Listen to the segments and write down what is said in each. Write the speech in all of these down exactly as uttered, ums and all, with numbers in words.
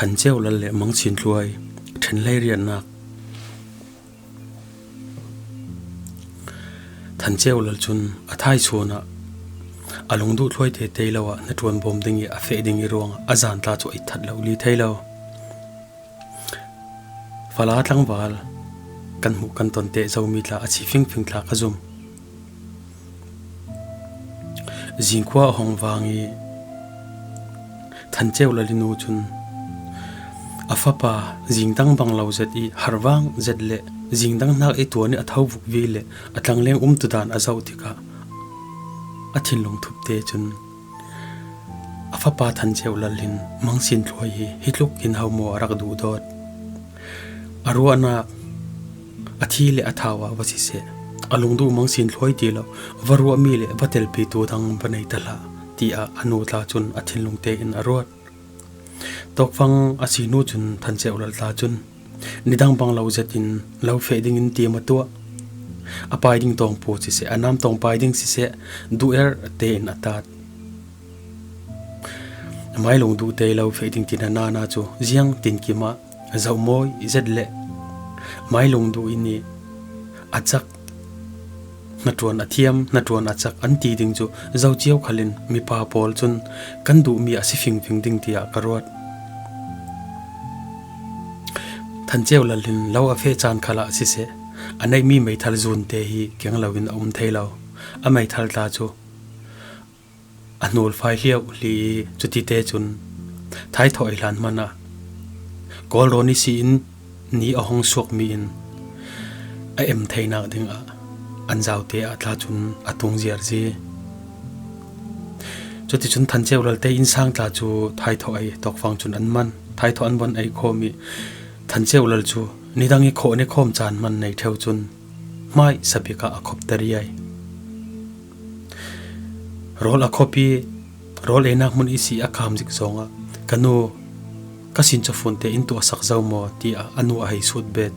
Than Ceu Lal le Mang Sin Thluai, ṭhen hleiriatnak. Than Ceu Lal cun a thaichuan ah a lungduh thluai tete lo ah hnaṭuan bawm ding i a feh ding i ruangah a zan tla cu a it that lo li thei lo. Fala tlangval kan hmuh kan ton teh zomi tla a si fingfing tla ka zum. Zingkhua a hong vang i Than Ceu Lal i nu cun a fapa zingdang bang lo zet i harvang zet le zingdang hnak i tuan i a tho vukvi le a tlangleng umtudan a zoh tikah a thinlung thup te cun a fapa Than Ceu Lal hin Mang Sin Thluai hi hi tluk hin ho maw a rak duhdawt. A ruahnak a thi le a thau ah va siseh, a lungduh Mang Sin Thluai ti lo va ruahmi le va telpitu dang va nei ta hlah, tiah a nu tla cun a thinlung tein a ruat. Tawkfang a si hnu cun Than Ceu Lal tla cun nidang bang lo zetin lo feh dingin tiam a tuah. A pai ding tawngpu siseh, a nam tawng pai ding siseh, duh er tein a tat. Mailung duh te lo feh ding tina nana cu ziang tinkim ah zoh mawi zet le mailung duh in i a cak, hnaṭuan a thiam, hnaṭuan a cak an ti ding cu zo cio khal in mipa pawl cun kan duhmi a si fingfing ding tiah ka ruat. Than Ceu Lal hin lo a feh caan khal ah siseh, a neihmi meithal zun te hi keng loin a um thei lo. A meithal tla cu a hnulfai hliauhli i cuti te cun thaithawh ei hlan hmanh ah Kawlrawn i si in ni a hong suakmi in a em theinak dingah an zaute ah tla cun a tung ziarzi. Cuticun Than Ceu Lal te innsang tla cu thaithawh ei tawkfang cun an man. Thaithawh an von ei khawm i Than Ceu Lal cu nidang i khawh ne khawm caan hman nei ṭheu cun hmaisa bik ah a khopter i ai. Rawl a khop i rawl einak hmun i si a kam zik zongah ka nu ka sin cawfun te in tuahsak zo maw tiah a nu a hei sut bet.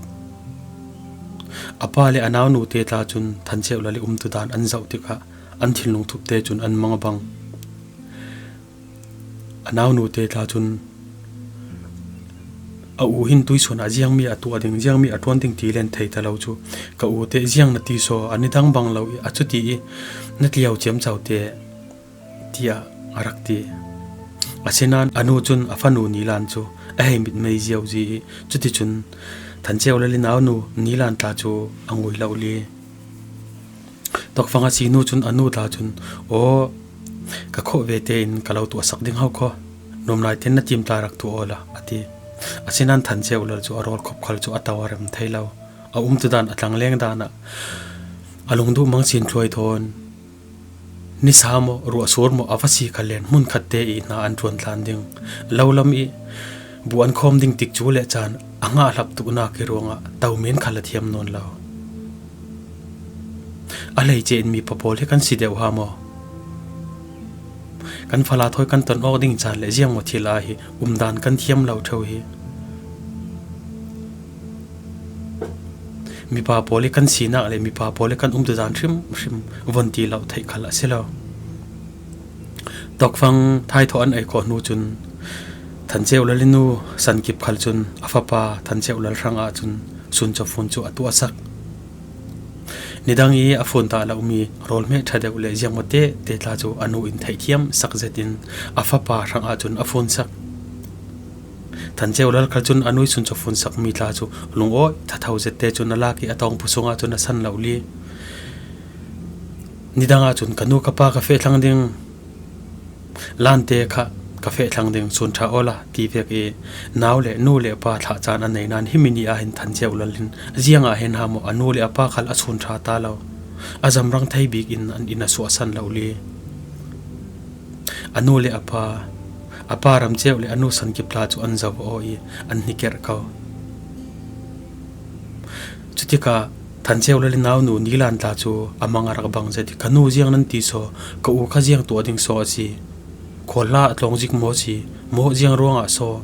A pa le a naunu te tla cun Than Ceu Lal i umtudan an zoh tikah an thinlung thup te cun an mang a bang. A naunu te tla cun a u hin tuisuan ah ziangmi a tuah ding, ziangmi a ṭuan ding ti len thei ta lo cu, ka u te ziang na ti saw, a nidang bang lo i a cuti i na tliau ciamco te tiah a rak ti. Asinain a nu cun a fanu Nilan cu a hei mitmei ziauzi i cuticun Than Ceu Lal i naunu Nilan tla cu a ngui lo li. Tawkfang a si hnu cun a nu tla cun, "Aw, ka khawh ve tein ka lo tuahsak ding ho kho, nuamnai tein na tim tla rak tuah awla," a ti. Asinain Than Ceu Lal cu a rawl khop khal cu a to a rem thei lo. A umtudan, a tlangleng dan ah a lungduh Mang Sin Thluai thawn nisa maw, ruahsur maw a va si khal len hmunkhat te i hna an ṭuantlan ding. Lo lam i bu an khawm ding tik cu le caan a hngah hlap tuknak i ruangah to men khal a thiam nawn lo. A hleice in mipa pawl hi kan si deuh ha maw? Kan fala thawi kan ton awk ding caan le ziangmaw thil ah hi umdan kan thiam lo ṭheu hi. Mipa pawl i kan sinak le mipa pawl i kan umtudan hrimhrim von ti lo theih khal a si lo. Tawkfang thaithawh an ei khawh hnu cun Than Ceu Lal i nu San Kip khal cun a fapa Than Ceu Lal hrang ahcun sun cawfun cu a tuahsak. Nidang i a fun ta lo mi rawl hmeh ṭha deuh le ziangmaw te te tla cu a nu in theihthiam sak zetin a fapa hrang ahcun a funsak. Than Ceu Lal khal cun a nu i sun cawfun sakmi tla cu lungawi thatho zet te cun a lak i a tawngpu sungah cun a san lo li. Nidang ahcun ka nu ka pa ka feh thlang ding, lante kha ka feh thlang ding, sun ṭha awla ti vek i nau le nu le pa thlah caan a nei nain himi ni ah hin Than Ceu Lal hin ziangah hin ha maw a nu le a pa khal a sun ṭha ta lo. A zamrang thei bik in an inn a suahsan lo li. A nu le a pa, a pa Ram Ceu le a nu San Kip tla cu an zo aw i an hnikerh ko. Cutikah Than Ceu Lal i naunu Nilan tla cu a mang a rak bang zet i, "Ka nu ziang nan ti saw, ka u kha ziang tuah ding saw a si? Khual hla a tlawng zik maw si? Maw ziang ruangah saw?"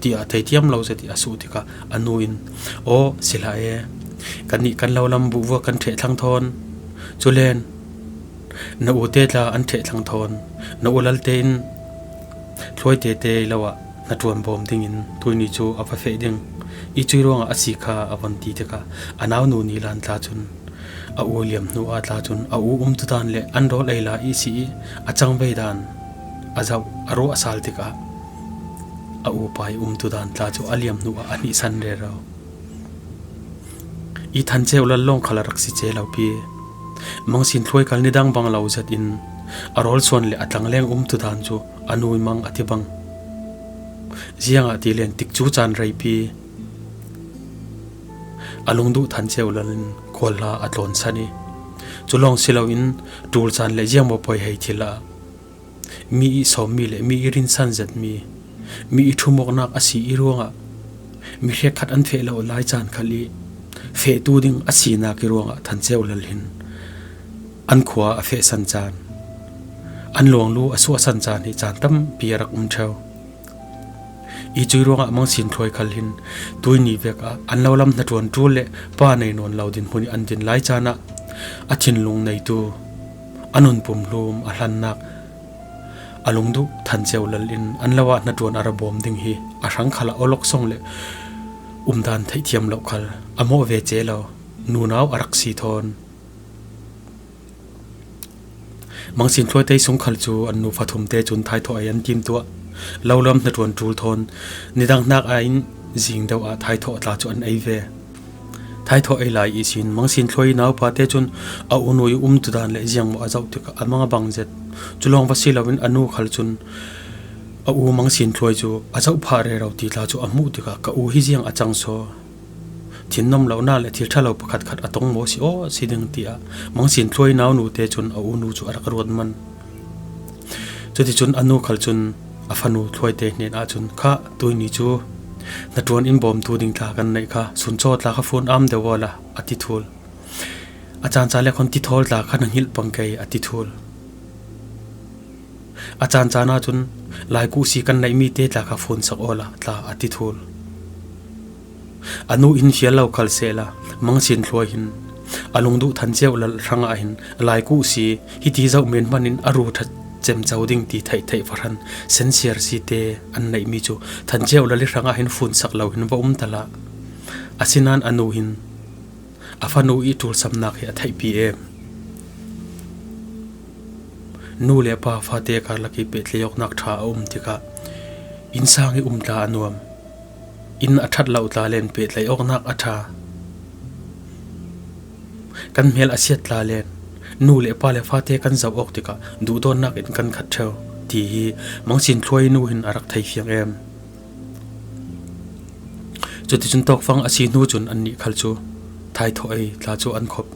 tiah theithiam lo zet i a suh tikah a nu in, "Aw, si hlah e, kannih kan lo lam buhvua kan ṭheh thlang thawn. Culen na u te tla an ṭheh thlang thawn. Na u lal tein thluai tete lo ah hnaṭuan bawm dingin tuini cu a va feh ding. I cui ruangah a si kha a von ti tikah a naunu Nilan tla cun a u liam hnu ah tla cun a u umtudan le an rawl ei la i si i a cangvei dan a zoh a ruah a sal tikah a upa i umtudan tla cu a liam hnu ah a hnihsan rero. I Than Ceu Lal lawng khal a rak si ce lo pi. Mangsin Thluai khal nidang bang lo zat in a rawl suan le a tlangleng umtudan cu a nu i mang a ti bang. Ziangahtile tikcu caan reipi a lungduh Than Ceu Lal in khual hla a tlawnsan i cu lawng si loin ṭul caan le ziangmaw poi hei thil ah mi i sawmmi le mi i rinsan zetmi, mi i ṭhumawknak a si i ruangah mi hrekkhat an feh lo lai caan khal i fehtu ding a sinak i ruangah Than Ceu Lal hin an khua a fehsan caan, an luanglu a suahsan caan hi caan tampi a rak um ṭheu. I cui ruangah Mangsin Thluai khal hin tuini vek ah an lo lam hnaṭuan ṭul le pa nei nawn lo dinhmun i an din lai caan ah a thinlung neitu a nunpum hlum a hlannak a lungduh Than Ceu Lal in an lo ah hnaṭuan a ra bawm ding hi a hrang khal ah awlok song le umdan theihthiam lo khal a mawh ve ce lo nunau a rak si thawn. Mangsin Thluai tei sung khal cu an nu fathum te cun thaithawh ei an timtuah, lo lam hnaṭuan ṭul thawn nidang hnak ah in zing deuh ah thaithawh tla cu an ei ve. Thaithawh ei lai ihsin Mangsin Thluai naupa te cun a unu i umtudan le ziangmaw a zoh tikah a mang a bang zet. Cu lawng va si loin a nu khal cun a u Mangsin Thluai cu a zoh phah rero ti tla cu a hmuh tikah ka u hi ziang a cang saw. Thinnom lonak le thil ṭha lo pakhatkhat a tong maw si aw si ding tiah Mangsin Thluai naunu te cun a unu cu a rak ruat man. Cuticun a nu khal cun a fanu Thluai te hnen ahcun kha tuini cu hnaṭuan in bawmtu ding tla kan neih kha suncaw tla kha fun am deuh awla a ti thul. A caan ca le khon tithawl tla kha na hngilh pang kei a ti thul. A caan caan ahcun lai kuhsi kan neihmi te tla kha fun sak awla tla a ti thul. A nu in fial lo khal sehla Mangsin Thluai hin a lungduh Than Ceu Lal hrangah hin lai kuhsi hiti zoh men hmanh in a ru ṭha cemco ding ti theih theih fahran sensiar si te an neihmi cu Than Ceu Lal i hrangah hin fun sak lo hin va um ta hlah. Asinain a nu hin a fanu i ṭulsamnak hi a theihpi em? Nu le pa fate karlak i pehtlaih awknak ṭha a um tikah innsang i um tla a nuam. Inn a ṭhat lo tla len pehtlaih awknak a ṭha. Kan hmel a siat tla len nu le pa le fate kan zoh awk tikah duhdawtnak in kan khat ṭheu ti hi Mangsin Thluai nu hin a rak thei fiang em? Cuticun tawkfang a si hnu cun annih khal cu thaithawh ei tla cu an khop.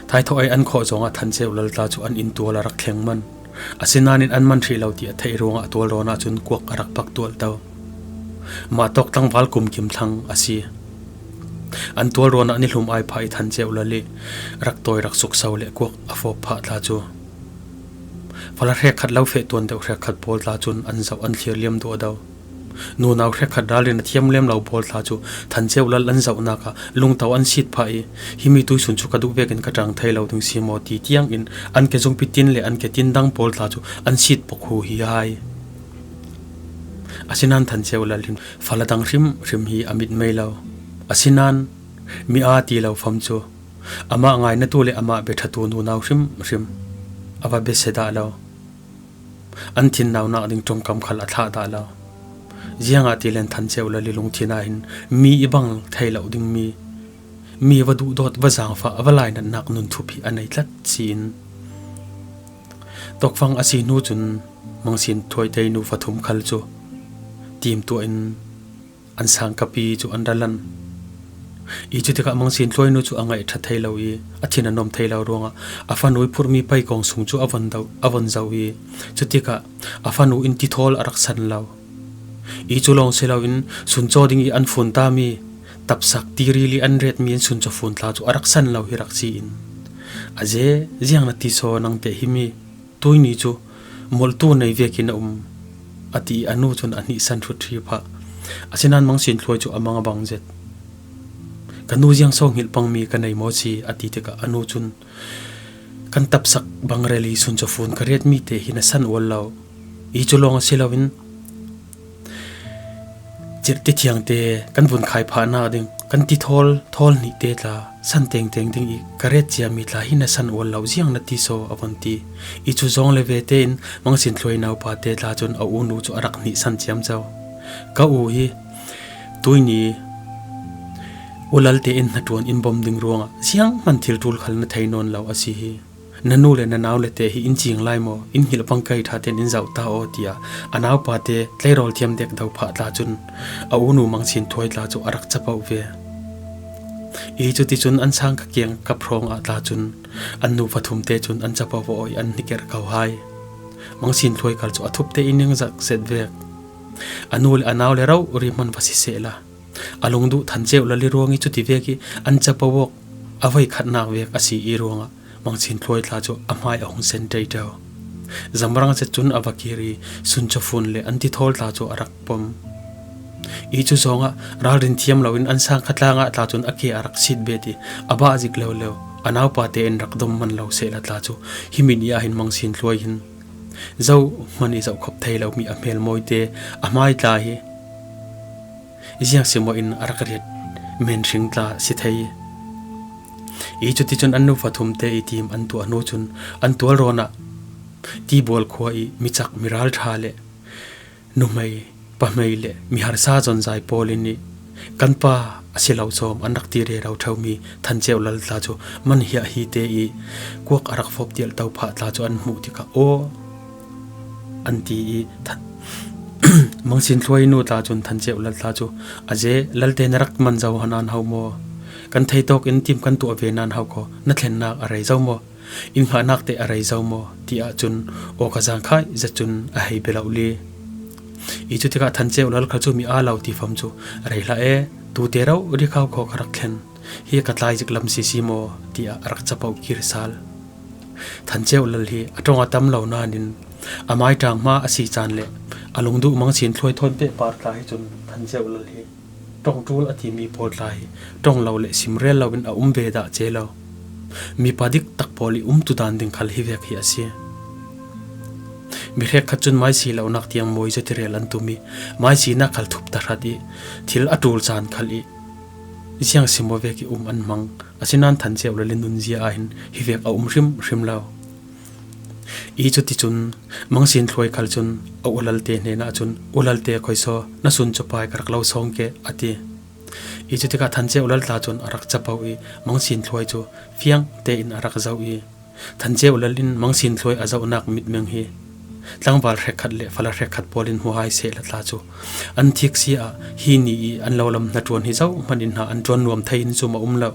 Thaithawh ei an khawh zongah Than Ceu Lal tla cu an inn tual a rak thleng man. Asinain an man hrih lo ti a theih ruangah tualrawn ahcun kuak a rak pak tualto. Mah tawk tlangval kumkim thlang a si. An tualrawn ah nihlum ai phah i Than Ceu Lal i rak tawi rak sukso le kuak a fawp phah tla cu fala hrekkhat lo feh tuan deuh hrekkhat pawl tla cun an zoh an thlir liam duahdo. Nunau hrekkhat ralrin a thiam lem lo pawl tla cu Than Ceu Lal an zohnak ah lungto an sit phah i, himi tuisun cu ka duh vekin ka ṭang thei lo ding si maw ti tiangin an ke zungpi tin le an ke tin dang pawl tla cu an sit pok hu hi hai. Asinain Than Ceu Lal hin fala dang hrimhrim hi a mit mei lo. Asinain mi aa ti lo fam cu amah ngainatu le amah biaṭhatu nunau hrimhrim a va biasia dah lo. An thin naunak ding ṭongkam khal a thlah dah lo. Ziangahtile Than Ceu Lal i lungthin ah hin mi i bang thei lo dingmi, mi va duhdawt, va zaangfah, va lainatnak nun thup hi a nei tlat si in, tawkfang a si hnu cun Mangsin Thluai tei nu fathum khal cu timtuah in an sangkapi cu an ra lan. I cutikah Mangsin Thluai nu cu a ngaih ṭha thei lo i a thin a nuam thei lo ruangah a fanu i phurhmi paikawng sung cu a von do, a von zoh i cutikah a fanu in tithawl a rak san lo. I cu lawng si loin suncaw ding i an fun tami tapsak tiril i an retmi an suncaw fun tla cu a rak san lo hi rak si in a ze ziang na ti saw nangte himi tuini cu molhtu nei vekin a um, a ti i a nu cun a hnihsan hrut hri phah. Asinain Mangsin Thluai cu a mang a bang zet. Ka nu ziang so hngilh pangmi ka nei maw si? A ti tikah a nu cun kan tapsak bang rel i suncaw fun ka retmi te hi na san ual lo. I cu lawng a si loin Cirhti thiangte kan vun khai phahna ding kan ti thawl thawl hnihte tla san tengteng ding i ka ret ciami tla hi na san ual lo ziang na ti saw a vun ti. I cu zawng le vete in Mangsin Thluai naupa te tla cun a unu cu a rak hnihsan ciamco. Ka u hi tuini ulalte in hnaṭuan in bawm ding ruangah zianghman thil ṭul khal na thei nawn lo a si hi. Na nu le na nau le te hi in cing lai maw? In hngilh pangkai ṭha tein in zoh ta aw, tiah a naupa te tleirawl thiam dek do phah tla cun a unu Mangsin Thluai tla cu a rak capoh ve. I cuticun an sang ka kiang kap hrawng ah tla cun an nu pathum te cun an capoh aw i an hniker ko hai. Mangsin Thluai khal cu a thup te in ning zak zet vek. A nu le a nau le rori hman va si sehla, a lungduh Than Ceu Lal i ruang i cuti vek i an capoh awk a voi khatnak vek a si i ruangah Mangsin Thluai tla cu a hmai a hung sen ṭeiteu. Zamrang zet cun a va kir i suncaw fun le an ti thawl tla cu a rak pom. I cu zawngah ralrin thiam loin an sang khatlang ah tla cun a ke a rak sit bet i a bah zik leuleu. A naupa te in rak dom man lo sehla tla cu hi min i ah hin Mangsin Thluai hin zohhman i zohkhop thei lomi a hmel mawite a hmai tla hi ziang si maw in a rak riat men hring tla si thei. I cuticun an nu pathum te i tim an tuah hnu cun an tualrawn ah Tibual khua i micak miral ṭha le nuhmei pahmei le mi harsa zonzai pawl in i kan pa a si lo sawm an rak ti rero ṭheumi Than Ceu Lal tla cu man hiah hi te i kuak a rak fop tialh to phah tla cu an hmuh tikah aw an ti i Than Mangsin Thluai nu tla cun Than Ceu Lal tla cu a ze Lalte na rak man zo hna ho maw? Kan thei tawk in tim kan tuah ve hna ho kho, na thlennak a rei zo maw? In hngahnak te a rei zo maw? Tiah cun aw ka zang khai zet cun a hei bia lo li. I cutikah Than Ceu Lal khal cu mi aa lo ti fam cu a rei hlah e, tute rori kha kho ka rak thlen. Hi ka tlai zik lam si si maw? Tiah a rak capoh kir sal. Than Ceu Lal hi a ṭong a tam lo nain a mai ṭang hma a si caan le a lungduh Mangsin Thluai thawn pehpar tla hi cun Than Ceu Lal hi ṭong ṭul a timi pawl tla hi ṭong lo le simrel loin a um ve dah ce lo. Mipa dik tak pawl i umtu dan ding khal hi vek hi a si. Mi hrekkhat cun maisi lonak tiang mawi zati rel an tum i maisinak khal thup tahrat i thil a ṭul caan khal i ziang si maw vek i um an hmang. Asinain Than Ceu Lal i nunzia ah hin hi vek a um hrimhrim lo. I cuticun Mangsin Thluai khal cun a ulalte hnenah cun, "Ulalte, khoisaw na sun cu pai ka rak lo sawng ke," a ti. I cutikah Than Ceu Lal tla cun a rak capoh i Mangsin Thluai cu fiang tein a rak zoh i Than Ceu Lal in Mangsin Thluai a zohnak mitmeng hi tlangval hrekkhat le fala hrekkhat pawl in hmu hai sehla tla cu an thik si ah hi ni i an lo lam hnaṭuan hi zohhmanh in hna an ṭuan nuam thei in zum a um lo.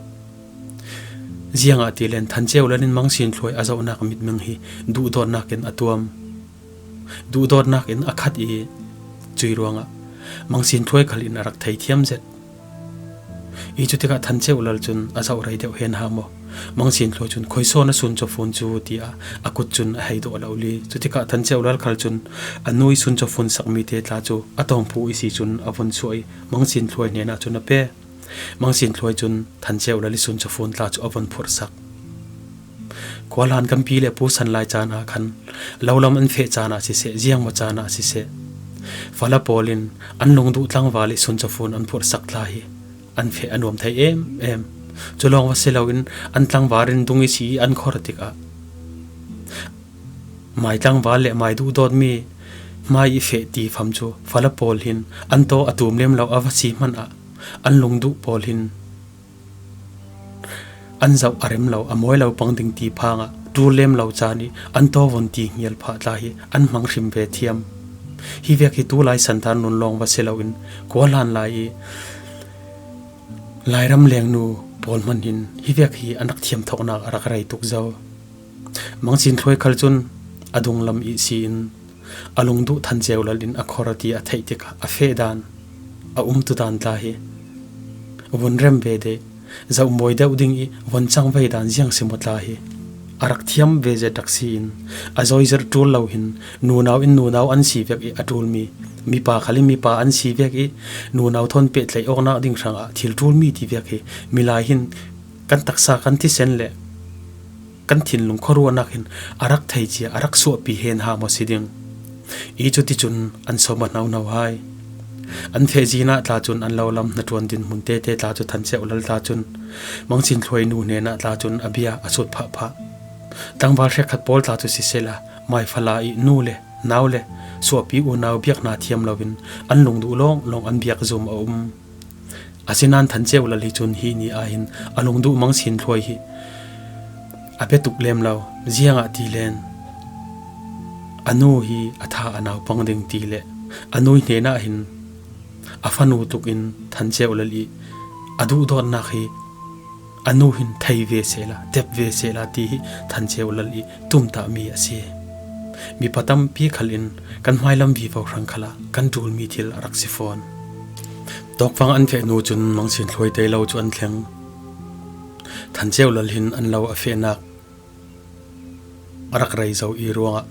Ziangahtile Than Ceu Lal in Mangsin Thluai a zohnak mitmeng hi duhdawtnak in a tuam. Duhdawtnak in a khat i cuih ruangah Mangsin Thluai khal in a rak thei thiam zet. I cutikah Than Ceu Lal cun a zoh rei deuh hen ha maw? Mangsin Thluai cun, "Khoisaw na sun cawfun cu," tiah a kut cun a hei dawh lo li. Cutikah Than Ceu Lal khal cun a nu i sun cawfun sakmi te tla cu a tawngphu i si cun a vun suah i Mangsin Thluai hnenah cun a pe. Mangsin Thluai cun Than Ceu Lal i sun cawfun tla cu a vun phurhsak. Khuahlan kan pi le pu san lai caan ah khan lo lam an feh caan ah siseh, ziangmaw caan ah siseh, fala pawl in an lungduh tlangval i sun cawfun an phurhsak tla hi an feh a nuam thei em em. Cu lawng va si loin an tlangval in dung i si i an khor tikah mai tlangval le mai duhdawtmi hmai i feh ti fam cu fala pawl hin an taw a tum lem lo a va si hmanh ah an lungduh pawl hin an zoh a rem lo, a mawi lo pang ding ti phang ah ṭul lem lo caan i an taw vun ti hnial phah tla hi an hmang hrim ve thiam. Hi vek hi tu lai santar nun lawng va si loin khuahlan lai i Lairam lengnu pawl hmanh hin hi vek hi an rak thiam thawknak a rak rei tuk zo. Mangsin Thluai khal cun a dunglam i si in a lungduh Than Ceu Lal in a khor a ti a theih tikah a feh dan a umtu dan tla hi vun rem ve deuh, zoh mawi deuh ding i vun cang vei dan ziang si maw tla hi a rak thiam ve zet rak si in a zawizerh ṭul lo hin nunau in nunau an si vek i a ṭulmi, mipa khal in mipa an si vek i nunau thawn pehtlaih awknak ding hrangah thil ṭulmi ti vek hi milai hin kan taksa kan thisen le kan thinlung khuaruahnak hin a rak thei cia a rak suahpi hen ha maw si ding. I cuticun an sawm a hno hno hai. An feh zin ah tla cun an lo lam hnaṭuan dinhmun tete tla cu Than Ceu Lal tla cun Mang Sin Thluai nu hnenah tla cun a bia a sut phahphah. Tlangval hrekkhat pawl tla cu sisehla, Mai Fala i nu le nau le suahpi unau biak hna thiam loin an lungduh lawnglawng an biak zum a um. Asinain Than Ceu Lal hi cun hi ni ah hin a lungduh Mang Sin Thluai hi a bia tuk lem lo. Ziangahtile a nu hi a tha a naupang ding ti le a nu hnenah hin a fanu tluk in Than Ceu Lal i a duhdawtnak hi a nu hin thei ve sehla, tep ve sehla ti hi Than Ceu Lal i tumtahmi a si. Mipa tampi khal in kan hmailam vivo hrang khalah kan ṭulmi thil a rak si fawn. Tawkfang an feh hnu cun Mang Sin Thluai Tei Lo cu an thleng. Than Ceu Lal hin an lo a fehnak a rak rei zo i ruangah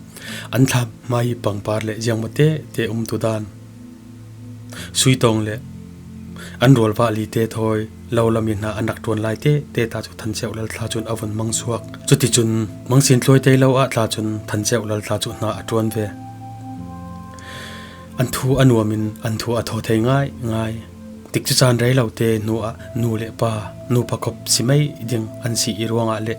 an thla hmai pangpar le ziangmaw tete umtudan, suitawng le an rualvah li te thawi lo lam i hna an rak ṭuan lai tete ta cu Than Ceu Lal tla cun a vun mang suak. Cuticun Mang Sin Thluai Tei Lo ah tla cun Than Ceu Lal tla cu hna a ṭuan ve. An thu a nuam in an thu a thaw thei ngaingai. Tikcu caan rei lo te hnu ah nu le pa, nupa kop si mei ding an si i ruangah le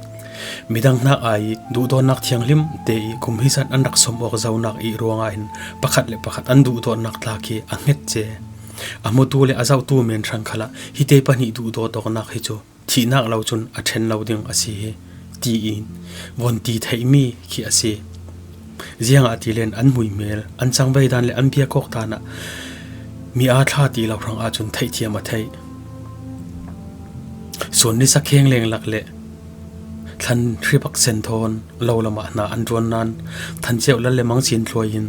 midang hnak ai i duhdawtnak thianghlim te i kum hi zat an rak sawm awk zonak i ruangah hin pakhat le pakhat an duhdawtnak tla khi a hnget ce. A hmutu le a zohtu men hrang khalah hi te pahnih duhdawt awknak hi cu thihnak lo cun a ṭhen lo ding a si hi, tiin vun ti theihmi khi a si. Ziangahtile an muihmel, an cangvei dan le an biak awk dan ah mi aa thla ti lo hrang ahcun theihthiam a theih. Sun ni sakheng lenglak le thlan hribak sen thawn lo lamah hna an ṭuan nain Than Ceu Lal le Mang Sin Thluai in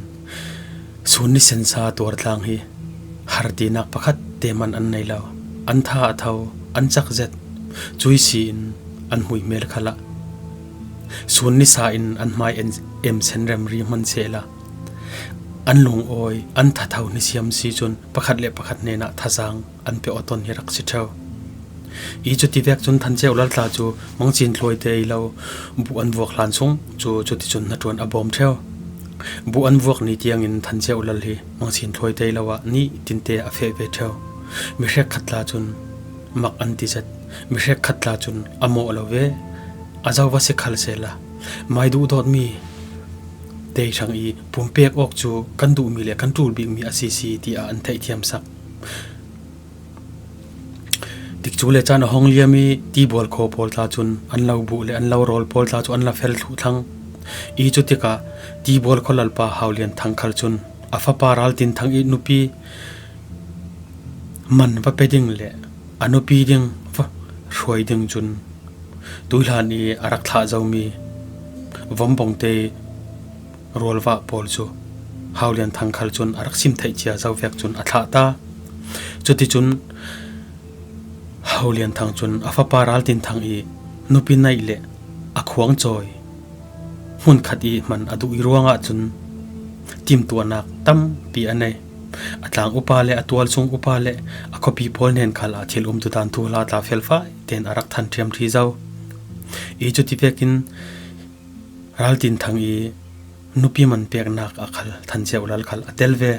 sun ni sensa tuartlang hi har tinak pakhat te hman an nei lo. An tha a tho, an cak zet, cui si in an muihmel khalah sun ni sa in an hmai en-, em sen remri hman sehla an lungawi, an thatho hnisiam si cun pakhat le pakhat hnenah thazaang an pe awton hi rak si ṭheu. I cuti vek cun Than Ceu Lal tla cu Mang Sin Thluai Tei Lo buh an vuak hlan sung cu cuticun hnaṭuan a bawm ṭheu. Buh an vuak ni tiangin Than Ceu Lal hi Mang Sin Thluai Tei Lo ah nih tinte a feh ve ṭheu. Mi hrekkhat tla cun mak an ti zet. Mi hrekkhat tla cun a mawh lo ve. A zo va si khal sehla, mai duhdawtmi te hrang i pumpek awk cu kan duhmi le kan ṭul bikmi a si si tiah an theihthiam sak. Tikcu le caan a hong liam i Tibual khua pawl tla cun an lo buh le an lo rawl pawl tla cu an la fel thluh thlang. I cu tikah Tibual khua lalpa Hau Lian Thang khal cun a fapa Ral Tin Thang i nupi man va pe ding le a nupi ding va hruai ding cun tuihlan i a rak thlah zomi vombawngte rualvah pawl cu Hau Lian Thang khal cun a rak sim theih cia zo vek cun a thlah ta. Cuticun Hau Lian Thang cun a fapa Ral Tin Thang i nupi naih le a khuang cawi hmunkhat i hman a duh i ruangah cun timtuahnak tampi a nei. A tlang upa le a tualsung upa le a khuapi pawl hnen khal ah thil umtutan thuhla tla felfai tein a rak than ṭhiamṭhi zo. I cuti vekin Ral Tin Thang i nupi man peknak ah khal Than Ceu Lal khal a tel ve.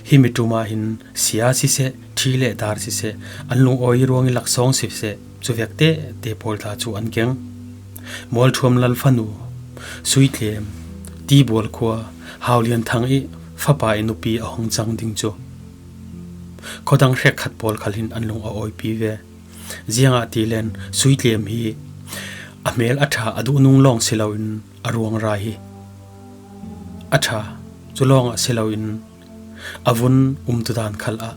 Hi mi ṭum ah hin sia siseh, ṭhi le dar siseh, an lungawi ruang i laksawng siseh, cuvek tete pawl tla cu an keng. Mualṭhuam Lal fanu, Suitlem, Tibual khua, Hau Lian Thang i fapa i nupi a hong cang ding cu khuadang hrekkhat pawl khal hin an lung a awipi ve. Ziangahtile Suitlem hi a hmel a ṭha a duhnung lawng si loin a ruang rai hi a ṭha cu lawngah si loin a vun umtudan khal ah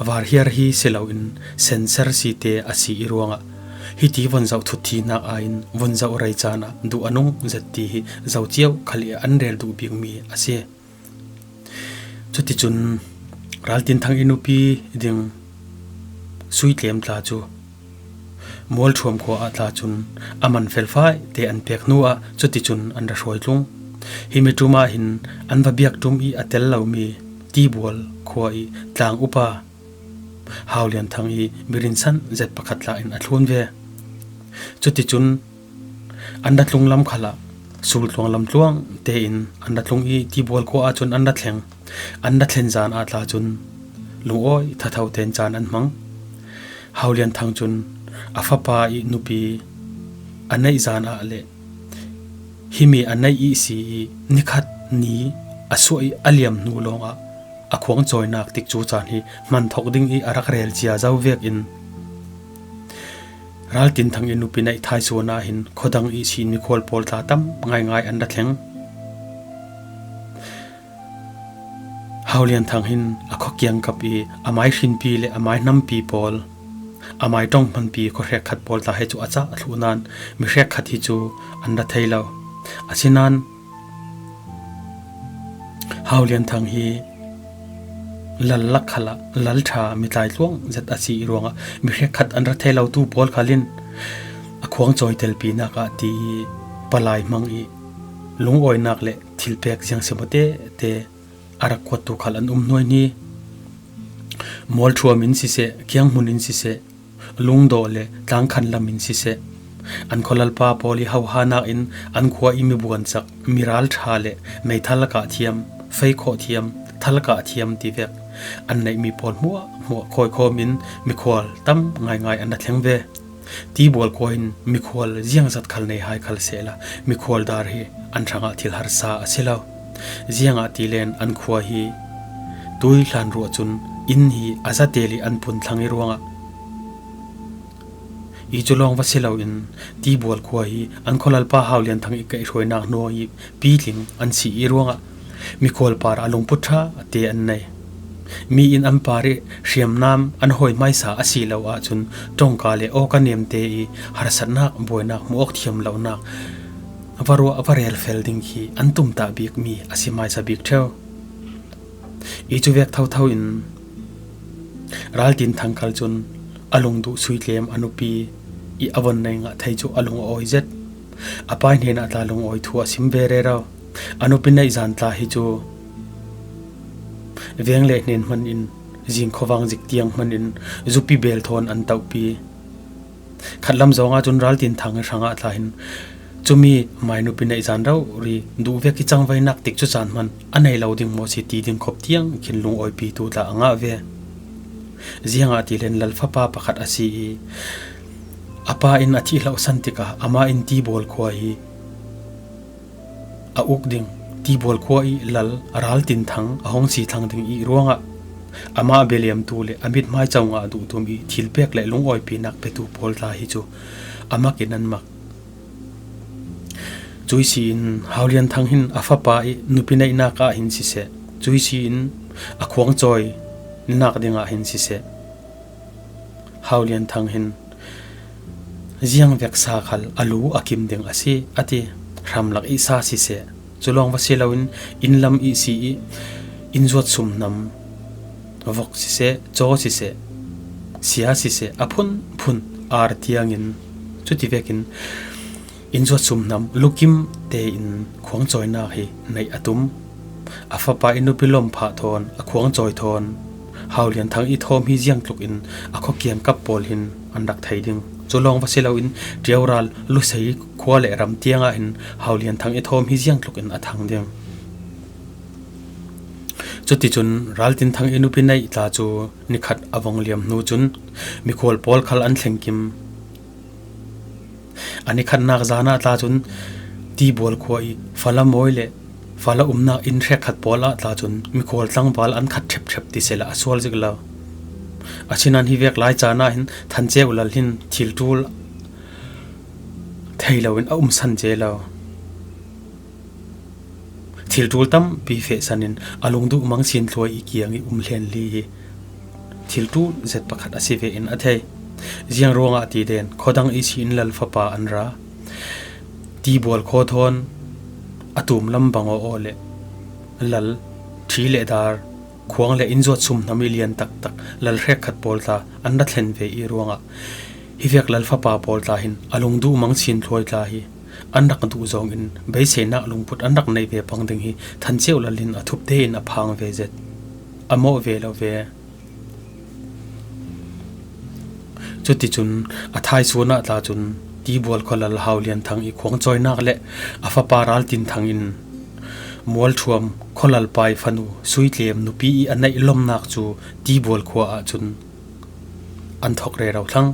a var hiar hi si loin senser si te a si i ruangah hiti vun zoh thutthi nak aiin vun zoh rei caan ah duh a nung zet ti hi zo cio khal i an rel duh bikmi a si. Cuticun Ral Tin Thang i nupi ding Suitlem tla cu Mualṭhuam khua ah tla cun a man felfai te an pek hnu ah cuticun an ra hruai tlung. Hi mi ṭum ah hin an va biak ṭum i a tel lomi Tibual khua i tlang upa Hau Lian Thang i mirinsan zet pakhat tla in a thlun ve. Cuticun an ra tlung lam khal ah sultluang lamtluang tein an ra tlung i Tibual khua ahcun an ra thleng. An ra thlen zan ah tla cun lungawi thatho tein caan an hmang. Hau Lian Thang cun a fapa i nupi a neih zan ah le himi a neih i si i nikhat ni a suah i a liam hnu lawngah a khuang cawinak tikcu caan hi hman thawk ding i a rak rel cia zo vekin Ral Tin Thang i nupi neih thaisuan ah hin khuadang i si mikhual pawl tla tam ngaingai an ra thleng. Hau Lian Thang hin a khua kiangkap i a mai hrinpi le a mai hnampi pawl, a mai ṭong hmanpi khua hrekkhat pawl tla hi cu a cah a thluh nain mi hrekkhat hi cu an ra thei lo. Asinain Hau Lian Thang hi lal lak khal ah lal ṭha mi tlaitluang zet a si i ruangah mi hrekkhat an ra thei lotu pawl khal in a khuang cawi telpinak ah ti i palai hmang i lungawinak le thilpek ziang si maw tete a rak kuattu khal an um hnuaihni. Mualṭhuam in siseh, kianghmun in siseh, Lungdaw le Tlangkhan lam in siseh, an khualalpa pawl i hoha nakin an khua i mi buansak, mi ralṭha le meithal kah thiam, fei khawh thiam, thal kah thiam tivek an neihmi pawl hmuahhmuah khawikhawm in mikhual tam ngaingai an ra thleng ve. Tibual khua in mikhual ziangzat khal nei hai khal sehla, mikhual dar hi an hrangah thil harsa a si lo. Ziangahtile an khua hi tui hlan ruah cun inn hi a zatel i an pun thlang i ruangah i cu lawng va si loin Tibual khua hi an khualalpa Hau Lian Thang i kaihhruainak hnuai i pitling an si i ruangah mikhual par a lungput ṭha te an nei. Mi in an par i hriamnam an hawi hmaisa a si lo ahcun ṭongka le awka nemte i harsatnak buainak hmuh awk thiam lonak va ruah va rel fel ding khi an tumtah bikmi a si hmaisa bik ṭheu. I cu vek thotho in Ral Tin Thang khal cun a lungduh sui tlem a nupi i a von nei ngah thei cu a lung a awi zet. A pai hnenah tla lungawi thu a sim ve rero. A nupi neih zan tla hi cu veng le hnen hman in, zing khuavang zik tiang hman in zupi bel thawn an tohpi. Khatlam zong ahcun Ral Tin Thang hrangah tla hin cumi mai nupi neih zan rori duh vek i cangvainak tikcu caan hman a nei lo ding maw si ti ding khop tiang khin lungawipitu tla a ngah ve. Ziangahtile lal fapa pakhat a si i a pa in a thih hlohsan tikah amah in Tibual khua hi a uk ding, Tibual khua i lal Ral Tin Thang a hong si thlang ding i ruangah amah a bia liamtu le a mithmai co ngah duhtum i thilpek le lungawipinak petu pawl tla hi cu a mak in an mak. Cuih si in Hau Lian Thang hin a fapa i nupi neihnak ah hin siseh, cuih si in a khuang cawinak dingah hin siseh, Hau Lian Thang hin ziang veksa khal a lu a kim ding a si, a ti. Hramlak i sa siseh, cu lawng va si loin inn lam i si i inn zuat sumhnam, vok siseh, caw siseh, sia siseh, a phunphun ar tiangin cuti vekin inn zuat sumhnam lukim tein khuang cawinak hi neih a tum. A fapa i nupi lawm phah thawn, a khuang cawi thawn, Hau Lian Thang i thawm hi ziangtluk in a khua kiangkap pawl hin an rak thei ding. Cu lawng va si loin Ṭiau ral Lusei khua le ram tiangah hin Hau Lian Thang i thawm hi ziangtluk in a thang ding. Cuticun Ral Tin Thang i nupi neih tla cu nikhat a vong liam hnu cun mikhual pawl khal an thlengkim. A nikhatnak zan ah tla cun Tibual khua i fala mawi le fala umnak inn hrekkhat pawl ah tla cun mikhual tlangval an khat ṭhepṭhep ti sehla a sual zik lo. Asinain hi vek lai caan ah hin Than Ceu Lal hin thil ṭul thei loin a um san ce lo. Thil ṭul tampi fehsan in a lungduh mang sin thluai i kiang i um hlen li hi thil ṭul zet pakhat a si ve in a thei. Ziang ruangah ti den, khuadang i si in lal fapa an ra. Tibual khua thawn a tum lam bang aw aw le lal ṭhi le dar, khuang le inn zuat sumhnam i lian taktak lal hrekkhat pawl tla an ra thlen ve i ruangah hi vek lal fapa pawl tla hin a lungduh mang sin thluai tla hi an rak duh zongin beiseinak lungput an rak nei ve pang ding hi Than Ceu Lal hin a thup tein a phang ve zet. A mawh ve lo ve. Cuticun a thaisuan ah tla cun Tibual khua lal Hau Lian Thang i khuang cawinak le a fapa Ral Tin Thang in Mualthuam khualalpa i fanu Suitlem nupi i a neih lomnak cu Tibual khua ahcun an thok rero thlang.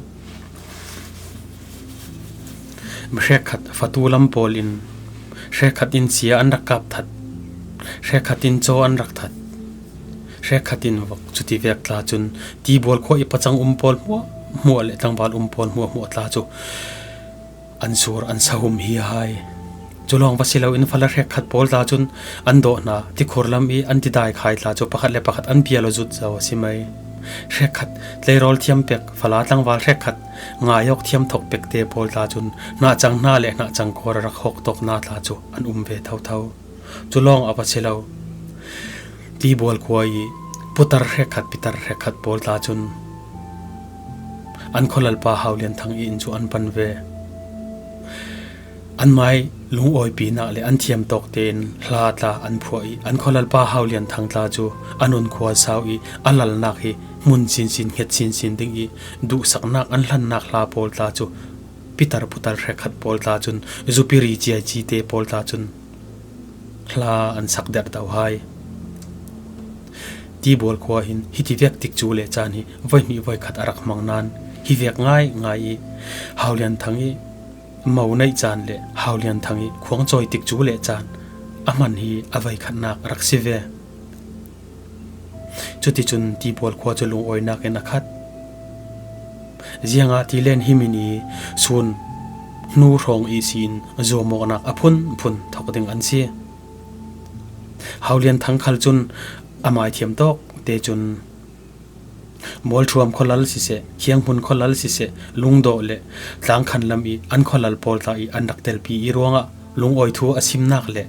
Hrekkhat fatu lam pawl in hrekkhat in sia an rak kap that, hrekkhat in caw an rak that, hrekkhat in vok cuti vek tla cun Tibual khua i pacang um pawl hmuahhmuah le tlangval um pawl hmuahhmuah tla cu an sur an sahum hi hai. Cu lawng va si loin fala hrekkhat pawl tla cun an dawh hna, tikhur lam i an tidai khai tla cu pakhat le pakhat an pial aw zut zo a si mai. Hrekkhat tleirawl thiam pek, fala tlangval hrekkhat ngai awk thiam thok pek te pawl tla cun hnahcang hna le hnahcang kawr a rak hawk tawk hna tla cu an um ve thotho. Cu lawng a va si lo. Tibual khua i putar hrekkhat, pitar hrekkhat pawl tla cun an khualalpa Haulian Thang i inn cu an pan ve. Anmai lungawipinak le an thiam tawk tein hla tla an phuah i an khualalpa Haulian Thang tla cu a nun khua sau i a lalnak hi hmun sinsin, hnget sinsin ding i duhsaknak an hlannak hla pawl tla cu pitar putar hrekkhat pawl tla cun zupiri ciaci te pawl tla cun hla an sak derh do hai. Tibual khua hin hiti vek tikcu le caan hi voihnih voikhat a rak hmang nain hi vek ngaingai i Haulian Thang i mo neih caan le Haulian Thang i khuang cawi tikcu le caan a hman hi a voikhatnak a rak si ve. Cuticun Tibual khua cu lungawinak in a khat. Ziangahtile hi mi ni sun hnu hrawng ihsin zuamawknak a phunphun thok ding an si. Haulian Thang khal cun a mai thiam tawk te cun Mualthuam khualal siseh, Khianghmun khualal siseh, Lungdawh le Tlangkhan lam i an khualal pawl tla i an rak telpi i ruangah lungawi thu a simnak le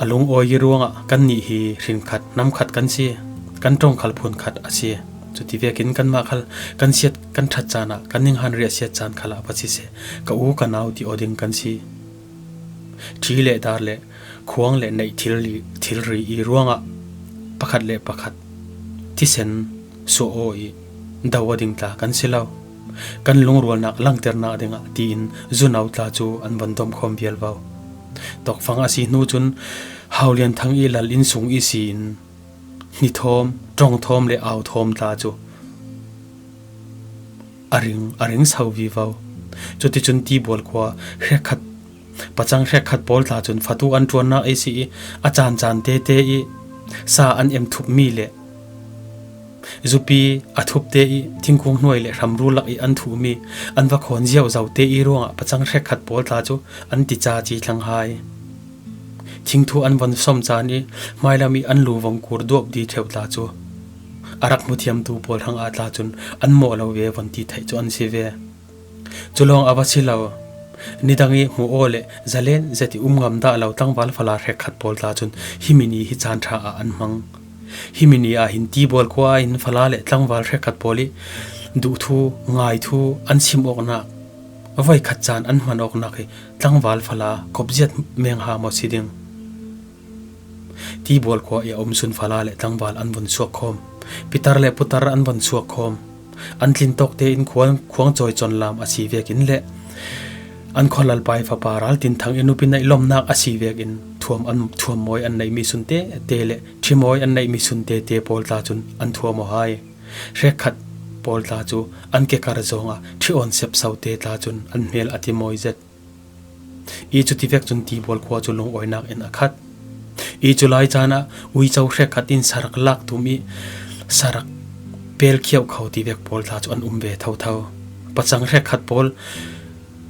a lungawi i ruangah kannih hi hrinkhat, namkhat kan si, kan ṭong khal phunkhat a si. Cuti vekin kanmah khal kan siat, kan ṭhat caan ah, kan ninghan riahsiat caan khal ah va siseh, ka u ka nau ti aw ding kan si. Ṭhi le dar le khuang le neih thilri, thilri i ruangah pakhat le pakhat thisen suah aw i do aw ding tla kan si lo. Kan lungrualnak langternak dingah tiin zunau tla cu an von dom khawm vial vo. Tawkfang a si hnu cun Haulian Thang i lal inn sung ihsin hnithawm, ṭongthawm le authawm tla cu a ring, a ring so vivo. Cuticun Tibual khua hrekkhat, pacang hrekkhat pawl tla cun fatu an ṭuannak ihsi i a caancaan tete i sa an em thupmi le zupi a thupte i thingkung hnuai le hramru lak i an thuhmi an va khawn ziauzo te i ruangah pacang hrekkhat pawl tla cu an ti caci thlang hai. Thingthu an von sawm caan i hmailam i an lu vong kur duap di ṭheu tla cu a rak hmuthiamtu pawl hrangah tla cun an mawh lo ve von ti theih cu an si ve. Cu lawng a va si lo. Nidang i hmuh aw le zalen zet i um ngam dah lo tlangval fala hrekkhat pawl tla cun hi mi ni hi caan ṭha ah an hmang. Hi mi ni ah hin Tibual khua ah hin fala le tlangval hrekkhat pawl i duhthu, ngaithu an sim awknak, voikhat caan an hman awknak hi tlangval fala kop ziat mengha maw si ding? Tibual khua i a um sun fala le tlangval an vun suak khawm. Pitar le putar an vun suak khawm. An tlin tawk tein khuang, khuang cawi conlam a si vekin le an khualalpa i fapa Raltin Thang i nupi neih lomnak a si vekin thuam an, thuam mawi an neihmi sun tete le ṭhi mawi an neihmi sun tete pawl tla cun an thuam aw hai. Hrekkhat pawl tla cu an kekar zawngah ṭhi awn sep so te tla cun an hmel a ti mawi zet. I cuti vek cun Tibual khua cu lungawinak in a khat. I cu lai caan ah uico hrekkhat in sarak lak tum i sarak pel khiauh kho ti vek pawl tla cu an um ve thotho. Pacang hrekkhat pawl,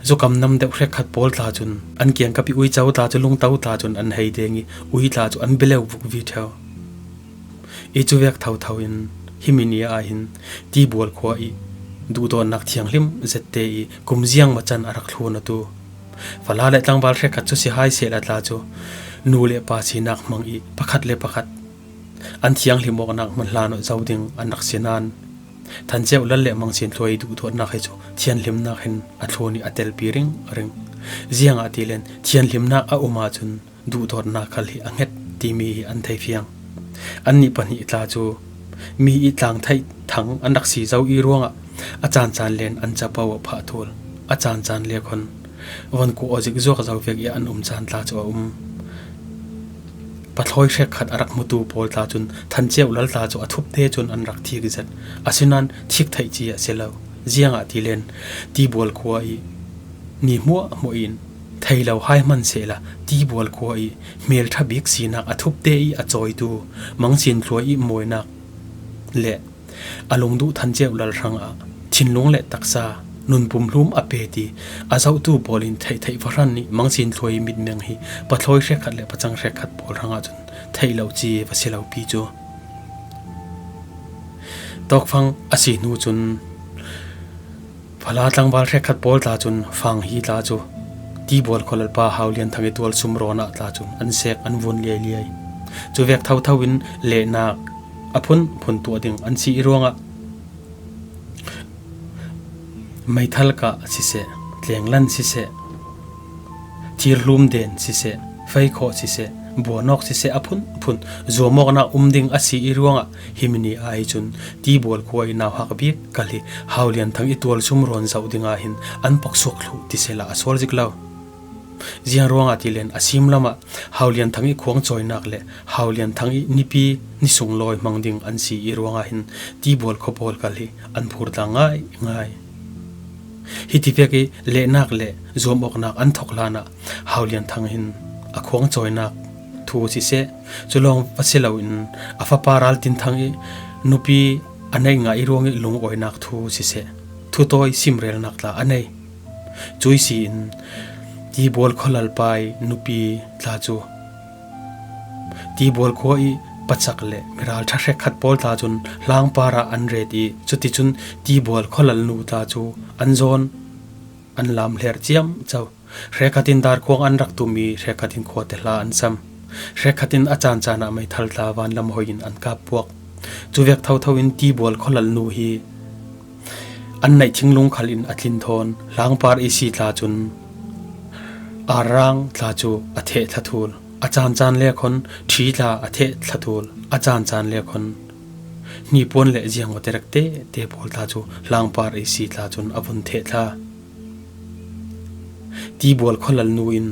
zukam nam deuh hrekkhat pawl tla cun an kiangkap i uico tla cu lungto tla cun an hei deng i ui tla cu an beleu vuk vi ṭheu. I cu vek thotho in hi mi ni ah hin Tibual khua i duhdawtnak thianghlim zette i kum ziang macan a rak thlun awtu fala le tlangval hrekkhat cu si hai sehla tla cu nu le pa sinak hmang i pakhat le pakhat an thianghlim awknak hman hlan awk zo ding an rak si nain Than Ceu Lal le Mang Sin Thlua i duhdawtnak hi cu thianhlimnak hin a thlun i a telpi ringring. Ziangahtile thianhlimnak a um ahcun duhdawtnak khal hi a hnget timi hi an thei fiang. Annih pahnih tla cu mi i tlang theih thang an rak si zo i ruangah a caancaan len an capo a phah tul, a caancaan le khon von kuh aw zik zuak zo vek i an um caan tla cu a um. Pathawi hrekkhat a rak hmutu pawl tla cun Than Ceu Lal tla cu a thupte cun an rak thik zet. Asinain thik theih ci a si lo. Ziangahtile Tibual khua i ni hmuahhmuah in thei lo hai hman sehla, Tibual khua i hmelṭha bik sinak a thupte i a cawitu Mang Sin Thluai i mawinak le a lungduh Than Ceu Lal hrangah thinlung le taksa nun pumhlum a pet i a zohtu pawl in theihtheih va hran i Mang Sin Thluai mitmeng hi pathawi hrekkhat le pacang hrekkhat pawl hrangah cun theih lo ci va si lo pi cu. Tawkfang a si hnu cun fala tlangval hrekkhat pawl tla cun Fang Hi tla cu Tibual khualalpa Hau Lian Thang i tualsum rawn ah tla cun an sek an vun liailiai. Cuvek thotho in lehnak a phunphun tuah ding an si i ruangah meithal kah siseh, tlenglan siseh, thirhlum den siseh, feikhawh siseh, buanawk siseh a phunphun zuamawknak um ding a si i ruangah himi ni ah hi cun Tibual khua i nauhak bik kal hi Hau Lian Thang i tualsum rawn zoh dingah hin an poksuak thluh ti sehla a sual zik lo. Ziang ruangah tilen a sim lamah Hau Lian Thang i khuangcawinak le Hau Lian Thang i nipi ni sunglawi hmang ding an si i ruangah hin Tibual khua pawl kal hi an phur tlang ngaingai. Hiti vek i lehnak le zuamawknak an thok hlanah Hau Lian Thang hin a khuangcawinak thu siseh, cu lawng va si loin a fapa Ral Tin Thang i nupi a neih ngah i ruang i lungawinak thu siseh, thutawi simrelnak tla a nei. Cui si in Tibual khualalpa i nupi tla cu Tibual khua i pacak le miralṭha hrekkhat pawl tla cun hlangpar ah an ret i cuticun Tibual khualal nu tla cu an zawn, an lamhler ciamco. Hrekkhat in darkhuang an rak tum i hrekkhat in khuate hla an sam. Hrekkhat in a caancaan ah meithal tla vanlam hoi in an kap puak. Cuvek thotho in Tibual khualal nu hi an neih thinglung khal in a tlin thawn hlangpar i si tla cun arrang tla cu a theh thlathul, a caancaan le khon ṭhi tla a theh thlathul, a caancaan le khon hnipuan le ziangmawte rak tehte pawl tla cu hlangpar i si tla cun a vun theh thla. Tibual khualal nu in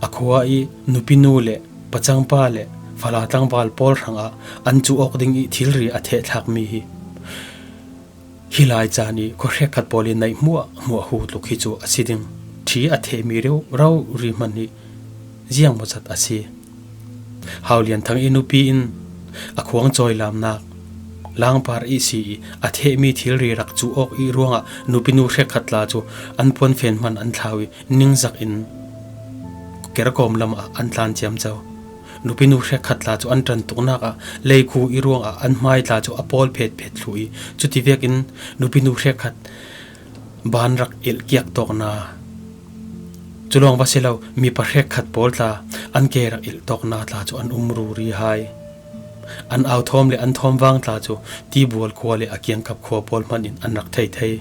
a khua i nupinu le pacangpa le fala tlangval pawl hrangah an cuh awk ding i thilri a thehthlakmi hi hi lai caan i khua hrekkhat pawl i neih hmuahhmuah hu tluk hi cu a si ding. Ṭhi a thehmi reu rori hman hi ziangmawzat a si. Hau Lian Thang i nupi in a khuangcawi lamnak, langpar ihsi i a thehmi thilri rak cuh awk i ruangah nupinu hrekkhat tla cu an puanfen hman an thlau i ningzak in kerkawm lamah an tlan ciamco. Nupinu hrekkhat tla cu an ṭantuknak ah leikhu i ruangah an hmai tla cu a pawl phetphet thluh i cuti vekin nupinu hrekkhat ban rak ilh kiak tawkna, cu lawng va si lo, mipa hrekkhat pawl tla an ke rak ilh tawkna tla cu an um ruri hai. An au thawm le an thawm vang tla cu Tibual khua le a kiangkap khua pawl hmanh in an rak thei thei.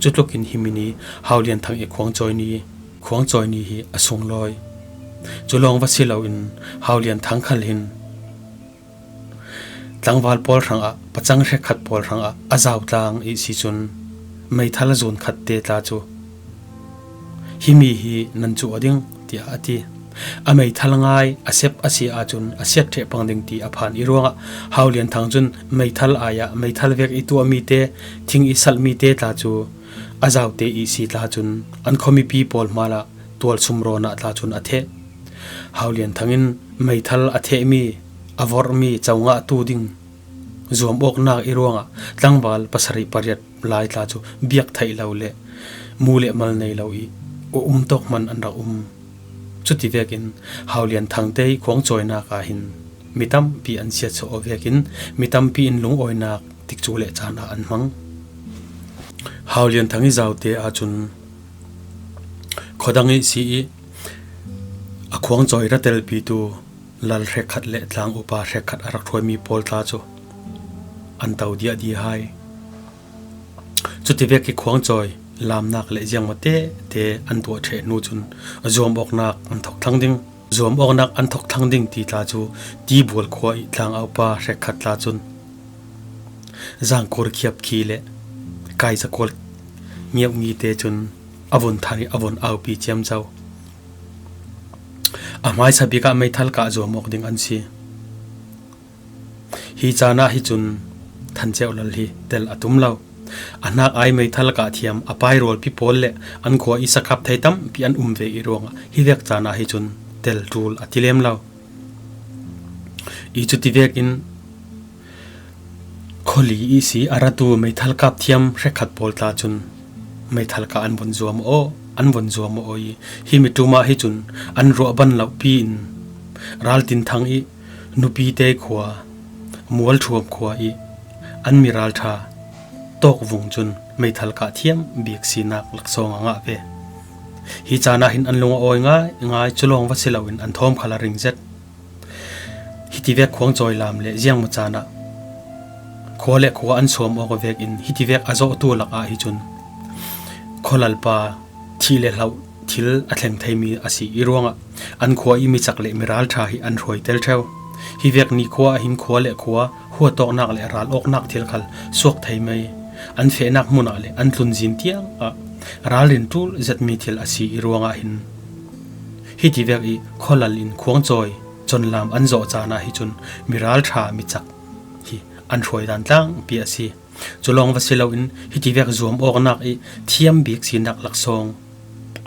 Cutlukin himi ni Hau Lian Thang i khuangcawi ni, khuangcawi ni hi a sunglawi. Cu lawng va si loin Hau Lian Thang khal hin tlangval pawl hrangah, pacang hrekkhat pawl hrangah a zautlang ihsi cun meithal zun khatte tla cu himi hi nan cuh aw ding, tiah a ti. A meithal ngai a sep a si ahcun a siat ṭheh pang ding ti a phan i ruangah Hau Lian Thang cun meithal ai ah meithal vek i tuahmi te, thing i salhmi te tla cu a zaute ihsi tla cun an khuamipi pawl hmala tualsum rawn ah tla cun a theh. Hau Lian Thang in meithal a thehmi, a vorhmi, co ngahtu ding zuam awknak i ruangah tlangval pasarih pariat lai tla cu biak theih lo le mu le mal nei lo i a um tawk hman an rak um. Cuti vekin Hau Lian Thang te i khuangcawinak ah hin mi tampi an siatsuah aw vekin mi tampi in lungawinak tikcu le caan ah an hmang. Hau Lian Thang i zaute ahcun khuadang ihsi i a khuangcawi ra telpitu lal hrekkhat le tlang upa hrekkhat a rak hruaimi pawl tla cu an to diahdi hai. Cuti vek i khuangcawi lamnak le ziangmawte te an tuah ṭheh hnu cun zuam awknak an thok thlang ding. Zuam awknak an thok thlang ding ti tla cu Tibual khua i tlang a upa hrekkhat tla cun Zangkur Khiap Khi le Kai Zakual Ngiauh Ngi te cun a vun than i a vun aupi ciamco. A hmaisa bikah meithal kah zuam awk ding an si. Hi caan ah hi cun Than Ceu Lal hi tel a tum lo. A hnak ai meithal kah thiam a pai rualpi pawl le an khua i sakap thei tampi an um ve i ruangah hi vek caan ah hi cun tel ṭul a ti lem lo. I cuti vekin khawli ihsi a ratu meithal kap thiam hrekkhat pawl tla cun meithal kah an vun zuam aw, an vun zuam aw i himi ṭum ah hi cun an ruah ban lopi in Raltinthang i Nupite khua, Mualṭhuam khua i an mi ralṭha tawk vung cun meithal kah thiam bik sinak laksawng a ngah ve. Hi caan ah hin an lung a awi ngaingai, cu lawng va si loin an thawm khal a ring zet. Hitivek khuangcawi lam le ziangmaw caan ah khua le khua an suam awk vekin hitivek a zawhtu lakah hi cun khualalpa thih le hloh thil a thleng theimi a si i ruangah an khua i mi cak le mi ralṭha hi an hruai tel ṭheu. Hi vek ni khua ah hin khua le khua huat awknak le ral awknak thil khal suak thei mai. An fehnak hmun ah le an tlunzin tiang ah ralrin ṭul zetmi thil a si i ruangah hin hitivek i khualal in khuangcawi conlam an zawh caan ah hi cun mi ralṭha mi cak hi an hruai dan tlangpi a si. Cu lawng va si loin hitivek zuam awknak i thiam bik sinak laksawng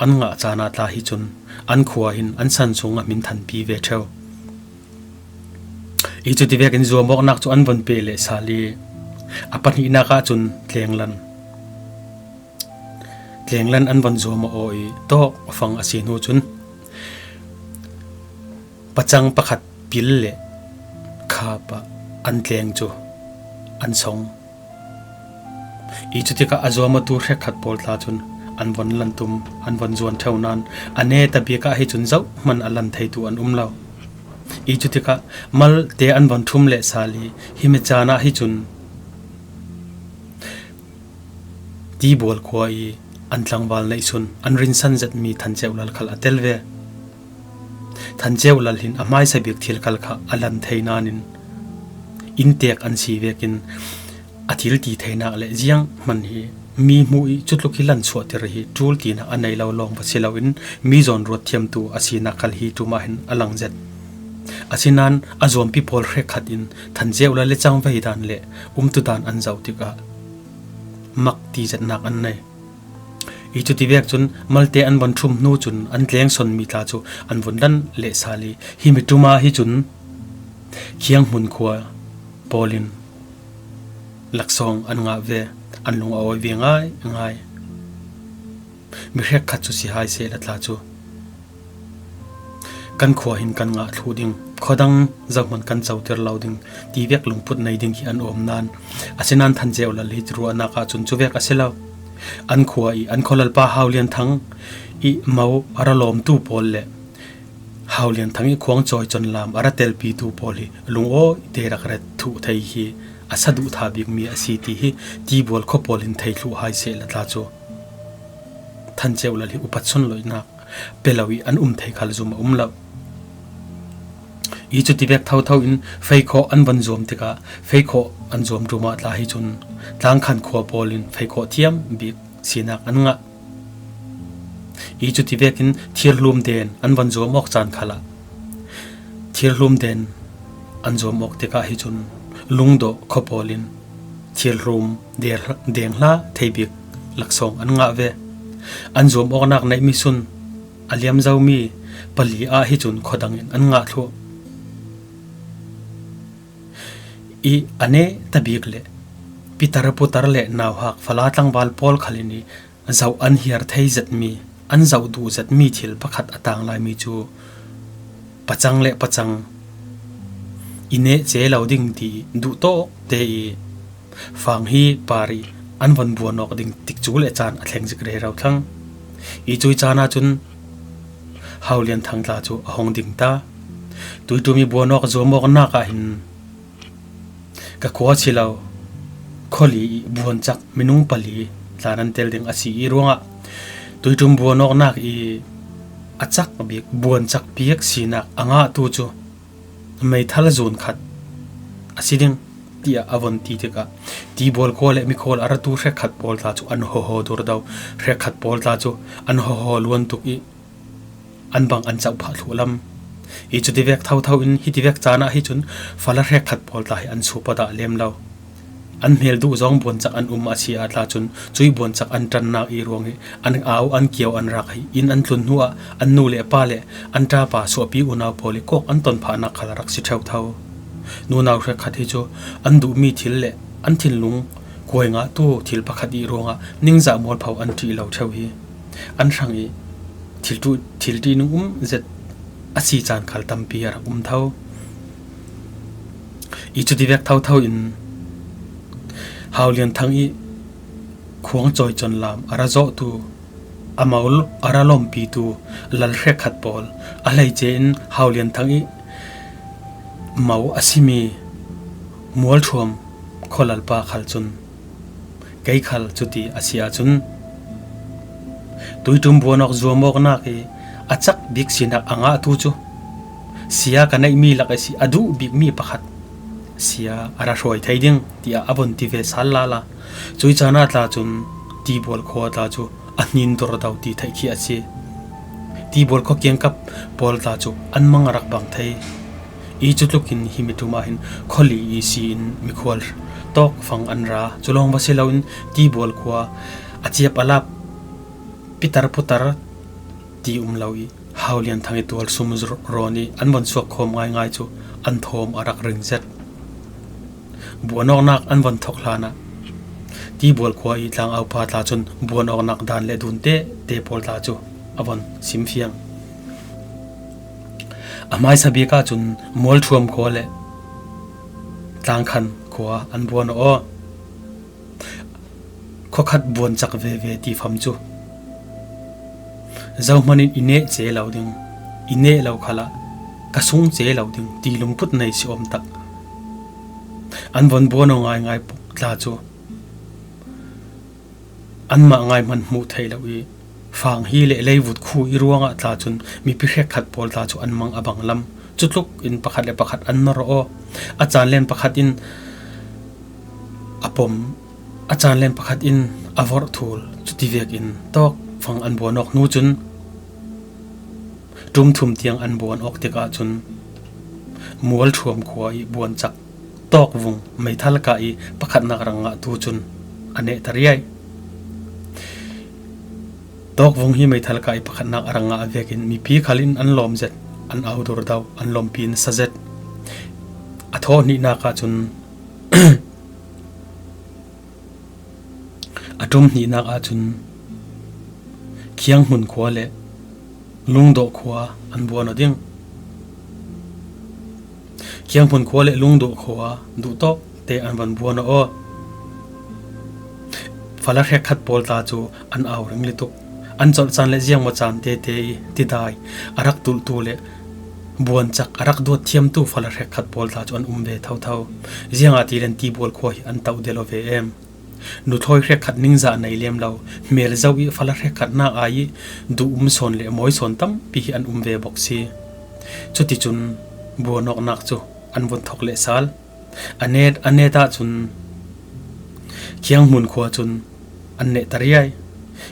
an ngah caan ah tla hi cun an khua hin an san sung a hmin thanpi ve ṭheu. I cuti vekin zuam awknak cu an vun pe leh sal i a pahnihnak ah cun tlenglan, tlenglan an vun zuam aw i tawk fang a si hnu cun pacang pakhat pil le khap ah an tleng cu an song. I cutikah a zuam awtu hrekkhat pawl tla cun an vun lan tum, an vun zuan ṭheu nain a neta bik ah hi cun zohhmanh a lan theitu an um lo. I cutikah malte an vun ṭhum leh sal i himi caan ah hi cun Tibual khua i an tlangval neihsun an rinsan zetmi Than Ceu Lal khal a tel ve. Than Ceu Lal hin a hmaisa bik thil khal kha a lan thei nain inntek an si vekin a thil ti theinak le zianghman hi mi hmuh i cutluk i lan chuahter hi ṭul tinak a nei lo lawng va si loin mi zawn ruat thiamtu a sinak khal hi ṭum ah hin a lang zet. Asinain a zuampi pawl hrekkhat in Than Ceu Lal le cangvei dan le umtudan an zoh tikah mak ti zetnak an nei. I cuti vek cun malte an vun ṭhum hnu cun an tlengsawnmi tla cu an vun lan leh sal i himi ṭum ah hi cun Khianghmun khua pawl in laksawng an ngah ve, an lung a awi ve ngaingai. Mi hrekkhat cu si hai sehla tla cu kan khua hin kan ngah thluh ding, khuadang zohhmanh kan coter lo ding ti vek lungput nei ding hi an awm nain, asinain Than Ceu Lal hi ruahnak ah cun cu vek a si lo. An khua i an khualalpa Hau Lian Thang i mo a ra lawmtu pawl le Hau Lian Thang i khuangcawi conlam a ra telpitu pawl hi lungawi te rak ret thuh thei hi a saduh tha bikmi a si ti hi Tibual khua pawl in thei thluh hai sehla tla cu Than Ceu Lal hi upat sunloihnak pe lo i an um thei khal zum a um lo. I cuti vek thotho in feikhawh an vun zuam tikah feikhawh an zuam ṭum ah tla hi cun Tlangkhan khua pawl in feikhawh thiam bik sinak an ngah. I cuti vekin thirhlum den an vun zuam awk caan khal ah thirhlum den an zuam awk tikah hi cun Lungdawh khua pawl in thirhlum der-, deng hla thei bik laksawng an ngah ve. An zuam awknak neihmi sun a liam zomi pali ah hi cun khuadang in an ngah thluh. I a neta bik le pitar putar le nauhak fala tlangval pawl khal in i zoh an hiar thei zetmi, an zoh duh zetmi thil pakhat a tang laimi cu pacang le pacang i neh ce lo ding ti duh tawk te i fang hi par i an von buan awk ding tikcu le caan a thleng zik rero thlang. I cui caan ahcun Hau Lian Thang tla cu a hong ding ta. Tuiṭum i buan awk zuam awknak ah hin ka khua si lo, khuali i buancak minung pali tla nan tel ding a si i ruangah tuiṭum buan awknak i a cak bik, buancak piak sinak a ngahtu cu meithal zun khat a si ding, tiah a von ti tikah Tibual khua le mikhual a ratu hrekkhat pawl tla cu an hawhaw durdo. Hrekkhat pawl tla cu an hawhaw luan tuk i an bang an cauh phah thluh lam. I cuti vek thotho in hiti vek caan ah hi cun fala hrekkhat pawl tla hi an supa dah lem lo. An hmel duh zong buancak an um a si ah tla cun cuih buancak an ṭannak i ruang hi an au an kio an rak hi in an tlun hnu ah an nu le pa le an ṭapa suahpi unau pawl i kawk an tonphahnak khal a rak si thotho. Nunau hrekkhat hi cu an duhmi thil le an thinlung kuai ngahtu thil pakhat i ruangah ningzah mualpho an ṭih lo theu hi an hrang i thil ṭu-, thil ṭihnung um zet a si caan khal tampi a rak um tho. I cuti vek thotho in Hau Lian Thang i khuang cawi con lam a ra zawhtu, a mo a ra lawmpitu lal hrekkhat pawl a hleice in Hau Lian Thang i mo a simi Mualthuam khualalpa khal cun kei khal cuti a si ahcun tuiṭum buan awk zuam awknak i a cak bik sinak a ngahtu cu sia ka neihmi lak i si a duh bikmi pakhat sia a ra hruai thei ding tiah a vun ti ve sal lala. Cuih caan ah tla cun Tibual khua tla cu a hnin dor do ti theih khi a si. Tibual khua kiangkap pawl tla cu an mang a rak bang thei. I cutlukin hi mi ṭum ah hin khuali i si in mikhual tawk fang an ra. Cu lawng va si loin Tibual khua a ciap a lap pitar putar ti um lo i Hau Lian Thang i tualsum rawn i an von suak khawm ngaingai cu an thawm a rak ring zet. Buan awknak an von thawk hlan ah Tibual khua i tlangaupa tla cun buan awknak dan le dun tete pawl tla cu a von simfiang. A hmaisa bik ahcun Mualthuam khua le Tlangkhan khua an buan aw. Khuakhat buancak veve ti fam cu zohman in i neh ce lo ding, i neh lo khalah ka sung ce lo ding ti lungput nei si awm tak an von buan aw ngaingai tla cu anmah ngaihman hmuh theih lo i fang hi le leivut khu i ruangah tla cun mipi hrekkhat pawl tla cu an mang a bang lam. Cutluk in pakhat le pakhat an nor aw. A caan len pakhat in a pom, a caan len pakhat in a vorh thul. Cuti vekin tawk fang an buan awk hnu cun ṭum thum tiang an buan awk tikah cun Mualthuam khua i buancak tawkvung meithal kah i pakhatnak rak ngahtu cun a neh ta riai. Tawkvung hi meithal kah i pakhatnak a rak ngah vekin mipi khal in an lawm zet, an au dur do, an lawmpi in sa zet. A thaw hnihnak ahcun a ṭum hnihnak ahcun Khianghmun khua le Lungdawh khua an buan aw ding. Khianghmun khua le Lungdawh khua duhtawk te an van buan aw. Fala hrekkhat pawl tla cu an au ring lutuk. An colh caan le ziangmaw caan tete i tidai a rak tulhtu le buancak a rak duat thiamtu fala hrekkhat pawl tla cu an um ve thotho. Ziangahtile Tibual khua hi an toh del aw ve em? Nuthlawi hrekkhat ningzah nei lem lo, hmel zoh i fala hrekkhatnak ai i duh um sawn le mawi sawn tampi hi an um ve bawk si. Cuticun buan awknak cu an vun thawk leh sal. A net, a net ahcun Khianghmun khua cun an neh ta riai.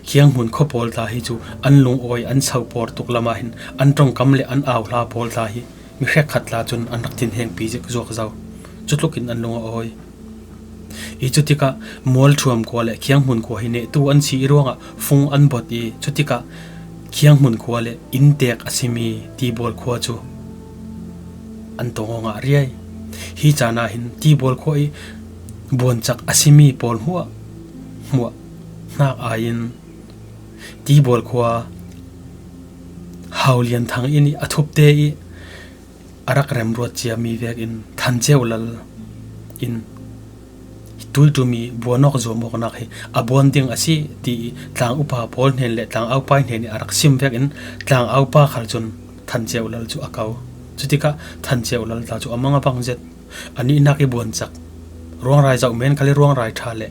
Khianghmun khua pawl tla hi cu an lungawi, an sopor tuk lamah hin an ṭongkam le an au hla pawl tla hi mi hrekkhat tla cun an rak thinhengpi zik zuak zo. Cutlukin an lung a awi. I cutikah Mualthuam khua le Khianghmun khua hi nehtu an si i ruangah fung an bawt i cutikah Khianghmun khua le inntek a simi Tibual khua cu an tong aw ngah riai. Hi caan ah hin Tibual khua i buancak a simi pawl hmuah hmuah hnak ai in Tibual khua Hau Lian Thang inn i a thupte i a rak remruat ciami vekin Than Ceu Lal in tuiṭum i buan awk zuam awknak hi a buan ding a si ti i tlang upa pawl hnen le tlang aupa hnen i a rak sim vekin tlang aupa khal cun Than Ceu Lal cu a ko. Cutikah Than Ceu Lal tla cu a mang a bang zet. A nihnak i buancak ruangrai zoh men khal i ruangrai ṭha le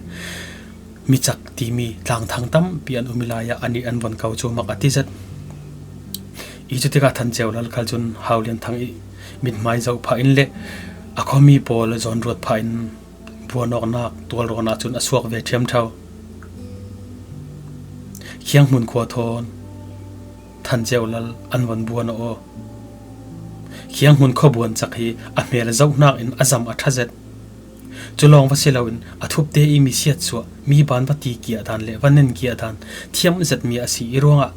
micak timi tlangthang tampi an um i lai ah anih an von ko cu mak a ti zet. I cutikah Than Ceu Lal khal cun Hau Lian Thang i mithmai zoh phah in le a khuami pawl zawn ruat phah in buan awknak tualrawn ah cun a suak ve ṭhiamṭho. Khianghmun khua thawn Than Ceu Lal an von buan aw. Khianghmun khuabuan cak hi a hmel zohnak in a zam a ṭha zet. Cu lawng va si loin a thupte i mi siatsuah, mi ban va ti kiah dan le va nen kiah dan thiam zetmi a si i ruangah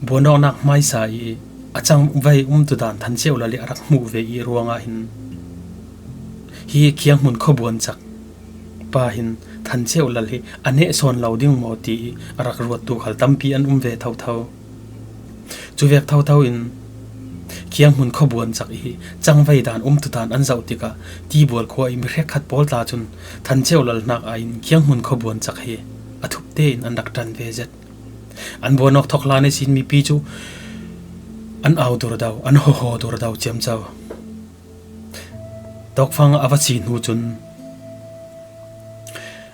buanawknak hmaisa i a cangvei umtu dan Than Ceu Lal i a rak hmuh ve i ruangah hin hi Khianghmun khuabuan cak pa hin Than Ceu Lal hi a neh sawn lo ding maw ti i a rak ruattu khal tampi an um ve thotho. Cu vek thotho in Khianghmun khuabuan cak i cangvei dan umtu dan an zoh tikah Tibual khua i mi hrekkhat pawl tla cun Than Ceu Lal hnak ah in Khianghmun khuabuan cak hi a thupte in an rak ṭan ve zet. An buanawk thok hlan ihsin mipi cu an au durdo, an hawhaw durdo ciamco. Tawkfang a va si hnu cun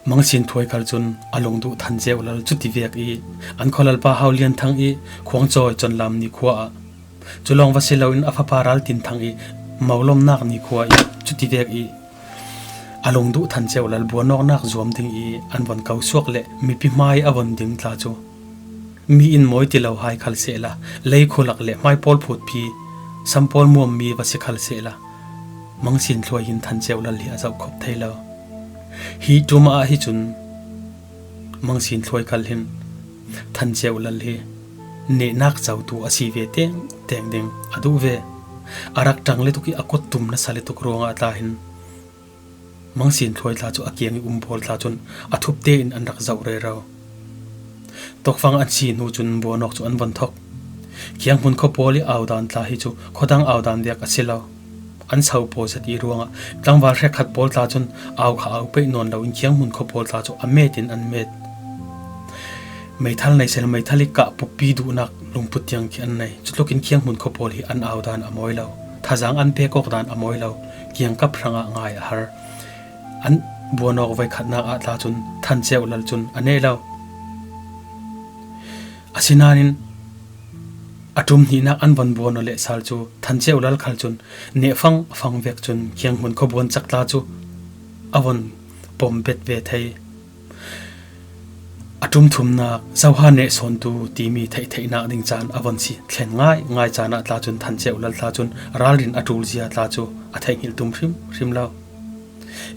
Mang Sin Thuai khal cun a lungduh Than Ceu Lal cu tivek i an khualalpa Hau Lian Thang i Khuang Cawi Con Lam Ni khua ah, cu lawng va si loin a fapa Ral Tin Thang i Mo Lomnak Ni khua i cu tivek i a lungduh Than Ceu Lal buanawknak zuam ding i an von ko suak le mipi hmai a von ding tla cu mi in mawi ti lo hai khal sehla, lei khulak le hmai pawl phutpi, sam pawl muammi va si khal sehla, Mang Sin Thuai hin Than Ceu Lal hi a zoh khop thei lo. Hi ṭum ah hi cun Mang Sin Thuai khal hin Than Ceu Lal hi nehnak cotu a si ve tengteng ding a duh ve. A rak ṭang le tuk i a kut tum nasa le tuk ruangah tla hin Mang Sin Thuai tla cu a kiang i um pawl tla cun a thupte in an rak zoh rero. Tawkfang an si hnu cun buanawk cu an von thok. Khianghmun khua pawl i au dan tla hi cu khuadang au dan vek a si lo. An so paw zet i ruangah tlangval hrekkhat pawl tla cun au kha au peih nawn loin Khianghmun khua pawl tla cu a met in an met. Meithal nei sel, meithal i kah puppi duhnak lungput tiang khi an nei. Cutlukin Khianghmun khua pawl hi an au dan a mawi lo, thazaang an pek awk dan a mawi lo, kiangkap hrangah ngai a har. An buanawk voikhatnak ah tla cun Than Ceu Lal cun a neh lo. Asinain a ṭum hnihnak an von buan aw lehsal cu Than Ceu Lal khal cun nehfang fang vek cun Khianghmun khuabuan cak tla cu a von pom bet ve thei. A ṭum thumnak, zoha neh sawntu timi theihtheihnak ding caan a von si thlen ngaingai caan ah tla cun Than Ceu Lal tla cun ralrin a ṭul zia tla cu a theihngilh tum hrimhrim lo.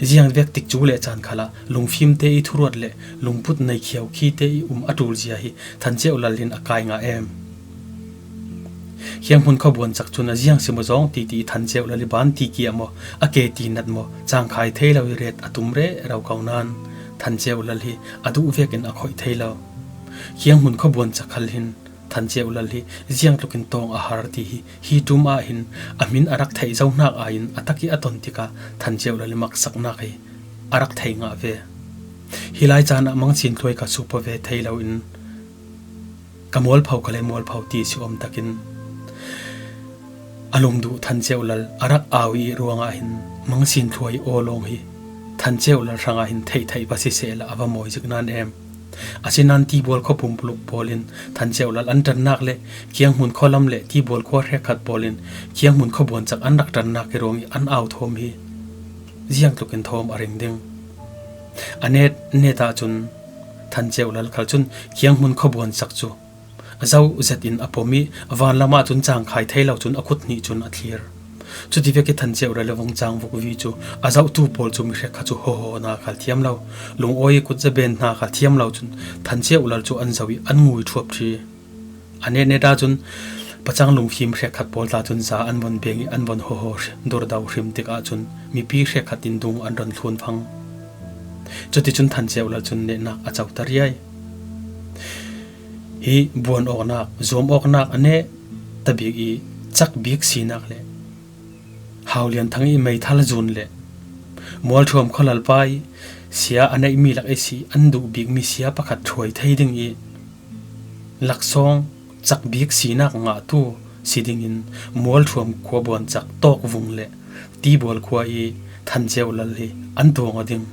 Ziang vek tik cu le caan khalah lungfim te i thuruat le lungput nei khiau khi te i um a ṭul zia hi Than Ceu Lal in a kai ngah em. Khianghmun khuabuan cak cun a ziang si maw zong ti ti i Than Ceu Lal i ban ti kiah maw, a ke ti nat maw, cangkhai thei lo i ret a tum rero ko nain Than Ceu Lal hi a duh vekin a khoih thei lo. Khianghmun khuabuan cak khal hin Than Ceu Lal hi ziangtlukin tawng a har ti hi, hi ṭum ah hin a hmin a rak theih zohnak aiin a tak i a ton tikah Than Ceu Lal i maksaknak hi a rak thei ngah ve. Hi lai caan ah Mang Sin Thuai kha supa ve thei loin ka mualpho ka le mualpho ti si awm takin a lungduh Than Ceu Lal a rak au i ruangah hin Mang Sin Thuai aw lawng hi Than Ceu Lal hrangah hin theihtheih va si sehla a va mawi zik nain em. Asinain Tibual khua pumpuluk pawl in Than Ceu Lal an ṭannak le Khianghmun khua lam le Tibual khua hrekkhat pawl in Khianghmun khuabuan cak an rak ṭannak i ruang i an au thawm hi ziangtlukin thawm a ring ding. A net net ahcun Than Ceu Lal khal cun Khianghmun khuabuan cak cu a zoh zet in a pom i vanlam ahcun cangkhai thei lo cun a khut hnih cun a thlir. Cutivek i Than Ceu Lal le vung cang vukvi cu a zohtu pawl cu mi hrekkhat cu hawhawhnak khal thiam lo, lungawi i kutzaben hna khal thiam lo cun Than Ceu Lal cu an zoh i an ngui ṭhuap ṭhi. A net net ahcun pacang lungfim hrekkhat pawl tla cun za an von beng i an von hawhaw hri-, durdo hrim tikah cun mipi hrekkhat in dung an ron thlun fang. Cuticun Than Ceu Lal cun nehnak a coter riai. Hi buan awknak, zuam awknak a neh tabik i cak bik sinak le Hau Lian Thang i meithal zun le Mualthuam khualalpa i sia a neihmi lak ihsi an duh bikmi sia pakhat ṭhuai thei ding i laksawng cak bik sinak ngahtu si dingin Mualthuam khuabuan cak Tawk Vung le Tibual khua i Than Ceu Lal hi an tuang aw ding.